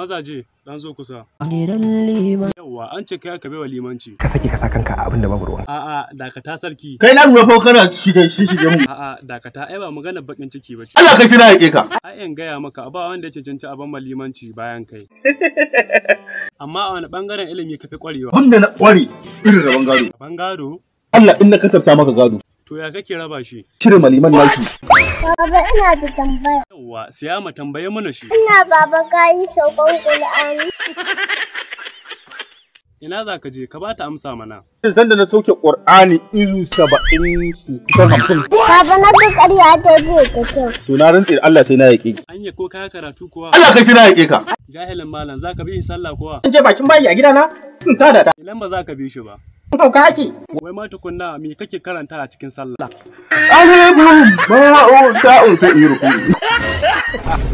Mazaje, dan zo kusa. Gidan liman. Yawwa, an ce kai aka baiwa limanci. Ka sake ka sa kanka a abin da babu ruwa. A'a, dakata sarki. Kai na lura fa kana shige shige mu. A'a, dakata, ai ba magana bakin ciki bace. Allah kai sai na yake ka. Ai in gaya maka ba wanda ya cancanci a ban limanci bayan kai. Amma a wani bangaren ilimi ka fi kwarewa? Abin da na kware irin rabon gado. Rabon gado? Allah in na kasafta maka gado. To ya kake raba shi? Cire maliman naki. Baba ina da tambaya. Yawwa, siyama tambaye mana shi. Ina baba ka yi saukan Qur'ani. Ina za ka je? Ka ba ta amsa mana. Sanda na sauke Qur'ani izu 70 su kusan 50. Baba na ga ƙarya ta biyu ta kyau. To na rantse da Allah sai na yake ki. Anya ko ka karatu kuwa? Allah kai sai na yake ka. Jahilin malam za ka bi shi sallah kuwa? In je bakin bayi a gidana, in tada ta. Idan ba za ka bi shi ba. Hauka ake. Wai ma tukunna me kake karanta a cikin sallah? Alifun ba'un ta'un sai in yi ruku'i.